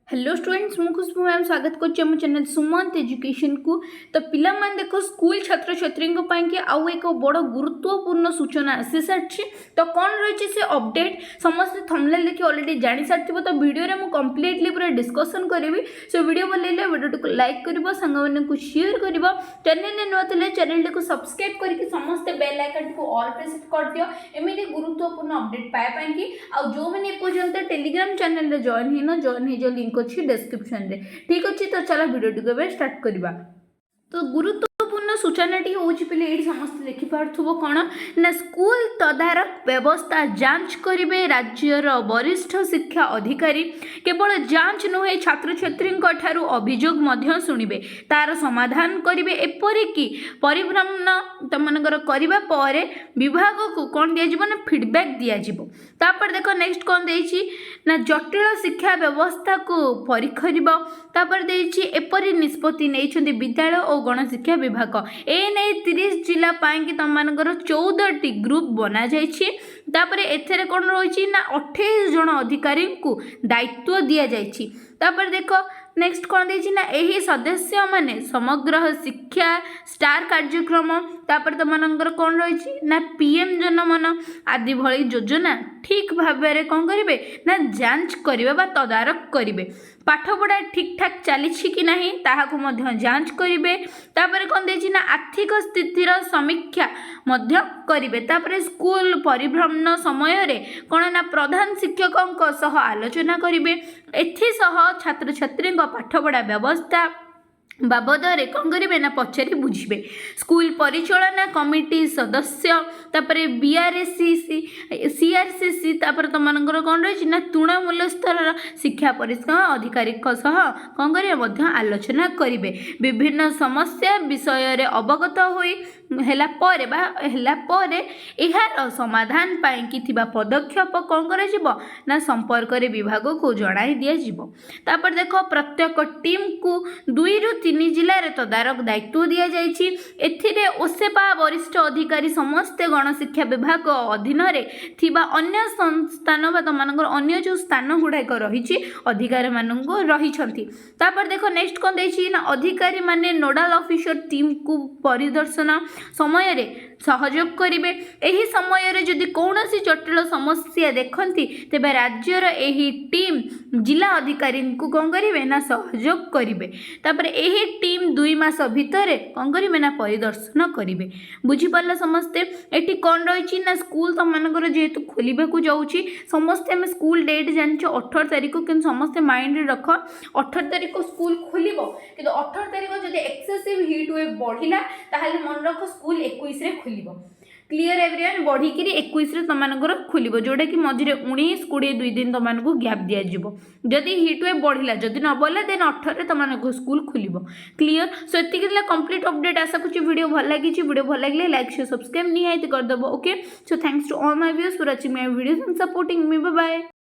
Hello students, ମୁଁ ଖୁସବୁ ma'am ସ୍ୱାଗତ କରୁଛି ଆମ ଚ୍ୟାନେଲ୍ ସୁମନ୍ତ ଏଜୁକେସନ୍କୁ। ତ ପିଲାମାନେ ଦେଖ, ସ୍କୁଲ ଛାତ୍ରଛାତ୍ରୀଙ୍କ ପାଇଁକି ଆଉ ଏକ ବଡ଼ ଗୁରୁତ୍ୱପୂର୍ଣ୍ଣ ସୂଚନା ଆସିସାରିଛି। ତ କ'ଣ ରହିଛି ସେ ଅପଡେଟ୍, ସମସ୍ତେ ଥମ୍ବନେଲ୍ ଦେଖି ଅଲରେଡ଼ି ଜାଣିସାରିଥିବ। ତ ଭିଡ଼ିଓରେ ମୁଁ କମ୍ପ୍ଲିଟଲି ପୁରା ଡିସ୍କସନ୍ କରିବି। ସୋ ଭିଡ଼ିଓ ଭଲ ଲାଗିଲେ ଭିଡ଼ିଓଟିକୁ ଲାଇକ୍ କରିବ, ସାଙ୍ଗମାନଙ୍କୁ ସେୟାର କରିବ। ଚ୍ୟାନେଲରେ ନୂଆ ଥିଲେ ଚ୍ୟାନେଲଟିକୁ ସବସ୍କ୍ରାଇବ୍ କରିକି ସମସ୍ତେ ବେଲ୍ ଆଇକନ୍ଟିକୁ ଅଲ୍ ପ୍ରେସ୍ କରିଦିଅ, ଏମିତି ଗୁରୁତ୍ୱପୂର୍ଣ୍ଣ ଅପଡେଟ୍ ପାଇବା ପାଇଁକି। ଆଉ ଯେଉଁମାନେ ଏପର୍ଯ୍ୟନ୍ତ ଟେଲିଗ୍ରାମ ଚ୍ୟାନେଲରେ ଜଏନ୍ ହେଇନ, ଜଏନ୍ ହେଇଯାଅ, ଲିଙ୍କ୍ ଅଛି ଡେସ୍କ୍ରିପ୍ସନରେ। ଠିକ୍ ଅଛି, ତ ଚାଲ ଭିଡ଼ିଓଟିକୁ ଏବେ ଷ୍ଟାର୍ଟ କରିବା। ତ ଗୁରୁତ୍ୱପୂର୍ଣ୍ଣ ସୂଚନାଟି ହେଉଛି ପିଲେ, ଏଇଠି ସମସ୍ତେ ଦେଖିପାରୁଥିବ, କ'ଣ ନା ସ୍କୁଲ ତଦାରଖ ବ୍ୟବସ୍ଥା ଯାଞ୍ଚ କରିବେ ରାଜ୍ୟର ବରିଷ୍ଠ ଶିକ୍ଷା ଅଧିକାରୀ। କେବଳ ଯାଞ୍ଚ ନୁହେଁ, ଛାତ୍ରଛାତ୍ରୀଙ୍କ ଠାରୁ ଅଭିଯୋଗ ମଧ୍ୟ ଶୁଣିବେ, ତାର ସମାଧାନ କରିବେ। ଏପରିକି ପରିଭ୍ରମଣ ତମମାନଙ୍କର କରିବା ପରେ ବିଭାଗକୁ କ'ଣ ଦିଆଯିବ ନା ଫିଡ଼ବ୍ୟାକ୍ ଦିଆଯିବ। ତାପରେ ଦେଖ, ନେକ୍ସଟ କ'ଣ ଦେଇଛି ନା ଜଟିଳ ଶିକ୍ଷା ବ୍ୟବସ୍ଥାକୁ ପରଖିବ। ତାପରେ ଦେଇଛି, ଏପରି ନିଷ୍ପତ୍ତି ନେଇଛନ୍ତି ବିଦ୍ୟାଳୟ ଓ ଗଣଶିକ୍ଷା ବିଭାଗ। ଏ ନେଇ 30 ଜିଲ୍ଲା ପାଇଁକି ତମମାନଙ୍କର 14ଟି ଗ୍ରୁପ୍ ବନାଯାଇଛି। ତାପରେ ଏଥିରେ କ'ଣ ରହିଛି ନା 28 ଜଣ ଅଧିକାରୀଙ୍କୁ ଦାୟିତ୍ୱ ଦିଆଯାଇଛି। ତାପରେ ଦେଖ, ନେକ୍ସଟ କ'ଣ ଦେଇଛି ନା ଏହି ସଦସ୍ୟମାନେ ସମଗ୍ର ଶିକ୍ଷା, ଷ୍ଟାର କାର୍ଯ୍ୟକ୍ରମ, ତାପରେ ତମମାନଙ୍କର କ'ଣ ରହିଛି ନା ପିଏମ୍ ଜନମନ ଆଦି ଭଳି ଯୋଜନା ଠିକ୍ ଭାବରେ କ'ଣ କରିବେ ନା ଯାଞ୍ଚ କରିବେ ବା ତଦାରଖ କରିବେ। ପାଠପଢ଼ା ଠିକ୍ଠାକ୍ ଚାଲିଛି କି ନାହିଁ, ତାହାକୁ ମଧ୍ୟ ଯାଞ୍ଚ କରିବେ। ତାପରେ କ'ଣ ଦେଇଛି ନା ଆର୍ଥିକ ସ୍ଥିତିର ସମୀକ୍ଷା ମଧ୍ୟ କରିବେ। ତାପରେ ସ୍କୁଲ ପରିଭ୍ରମଣ ସମୟରେ କ'ଣ ନା ପ୍ରଧାନ ଶିକ୍ଷକଙ୍କ ସହ ଆଲୋଚନା କରିବେ। ଏଥିସହ ଛାତ୍ରଛାତ୍ରୀଙ୍କ ପାଠପଢ଼ା ବ୍ୟବସ୍ଥା ବାବଦରେ କ'ଣ କରିବେ ନା ପଚାରି ବୁଝିବେ। ସ୍କୁଲ ପରିଚାଳନା କମିଟି ସଦସ୍ୟ, ତାପରେ ବିଆର୍ଏସିସି, ସିଆର୍ସିସି, ତାପରେ ତୁମମାନଙ୍କର କ'ଣ ରହିଛି ନା ତୃଣମୂଳ ସ୍ତରର ଶିକ୍ଷା ପରିଷଦ ଅଧିକାରୀଙ୍କ ସହ କ'ଣ କରିବେ, ମଧ୍ୟ ଆଲୋଚନା କରିବେ। ବିଭିନ୍ନ ସମସ୍ୟା ବିଷୟରେ ଅବଗତ ହୋଇ ହେଲା ପରେ ବା ହେଲା ପରେ ଏହାର ସମାଧାନ ପାଇଁକି ଥିବା ପଦକ୍ଷେପ କ'ଣ କରାଯିବ ନା ସମ୍ପର୍କରେ ବିଭାଗକୁ ଜଣାଇ ଦିଆଯିବ। ତାପରେ ଦେଖ, ପ୍ରତ୍ୟେକ ଟିମ୍କୁ ଦୁଇରୁ ତିନି ଜିଲ୍ଲାରେ ତଦାରଖ ଦାୟିତ୍ୱ ଦିଆଯାଇଛି। ଏଥିରେ ଓସେପା ବରିଷ୍ଠ ଅଧିକାରୀ, ସମସ୍ତେ ଗଣଶିକ୍ଷା ବିଭାଗ ଅଧୀନରେ ଥିବା ଅନ୍ୟ ସଂସ୍ଥାନ ବା ତୁମମାନଙ୍କର ଅନ୍ୟ ଯେଉଁ ସ୍ଥାନ ଗୁଡ଼ାକ ରହିଛି, ଅଧିକାରୀମାନଙ୍କୁ ରହିଛନ୍ତି। ତାପରେ ଦେଖ, ନେକ୍ସଟ କ'ଣ ଦେଇଛି ନା ଅଧିକାରୀମାନେ ନୋଡାଲ ଅଫିସର ଟିମ୍କୁ ପରିଦର୍ଶନ ସମୟରେ ସହଯୋଗ କରିବେ। ଏହି ସମୟରେ ଯଦି କୌଣସି ଜଟିଳ ସମସ୍ୟା ଦେଖନ୍ତି, ତେବେ ରାଜ୍ୟର ଏହି ଟିମ୍ ଜିଲ୍ଲା ଅଧିକାରୀଙ୍କୁ କ'ଣ କରିବେ ନା ସହଯୋଗ କରିବେ। ତାପରେ ଏହି ଟିମ୍ 2 ମାସ ଭିତରେ କ'ଣ କରିବେ ନା ପରିଦର୍ଶନ କରିବେ। ବୁଝିପାରିଲ ସମସ୍ତେ? ଏଠି କ'ଣ ରହିଛି ନା ସ୍କୁଲ ତୁମମାନଙ୍କର ଯେହେତୁ ଖୋଲିବାକୁ ଯାଉଛି, ସମସ୍ତେ ଆମେ ସ୍କୁଲ ଡେଟ୍ ଜାଣିଛ 18 ତାରିଖ। କିନ୍ତୁ ସମସ୍ତେ ମାଇଣ୍ଡରେ ରଖ, 18 ତାରିଖ ସ୍କୁଲ ଖୋଲିବ, କିନ୍ତୁ 18 ତାରିଖ ଯଦି ଏକ୍ସେସିଭ୍ ହିଟ୍ ୱେଭ୍ ବଢ଼ିଲା, ତାହେଲେ ମନେ ରଖ ସ୍କୁଲ 21ରେ ଖୋଲିବ। Clear everyone? ବଢ଼ିକିରି 21ରେ ତୁମମାନଙ୍କର ଖୋଲିବ, ଯେଉଁଟାକି ମଝିରେ 19, 20 2 ଦିନ ତୁମମାନଙ୍କୁ ଗ୍ୟାପ୍ ଦିଆଯିବ, ଯଦି ହିଟ୍ ୱେଭ୍ ବଢ଼ିଲା। ଯଦି ନ ବଢ଼ିଲା, ଦେନ୍ 18ରେ ତୁମମାନଙ୍କୁ ସ୍କୁଲ ଖୋଲିବ। କ୍ଲିଅର୍? ସୋ ଏତିକି ଥିଲା କମ୍ପ୍ଲିଟ୍ ଅପଡେଟ୍। ଆଶା କରୁଛି ଭିଡ଼ିଓ ଭଲ ଲାଗିଛି। ଭିଡ଼ିଓ ଭଲ ଲାଗିଲେ ଲାଇକ୍, ସେୟାର, ସବସ୍କ୍ରାଇବ୍ ନିହାତି କରିଦେବ। Okay, so thanks to all my viewers for watching my videos and supporting me. Bye.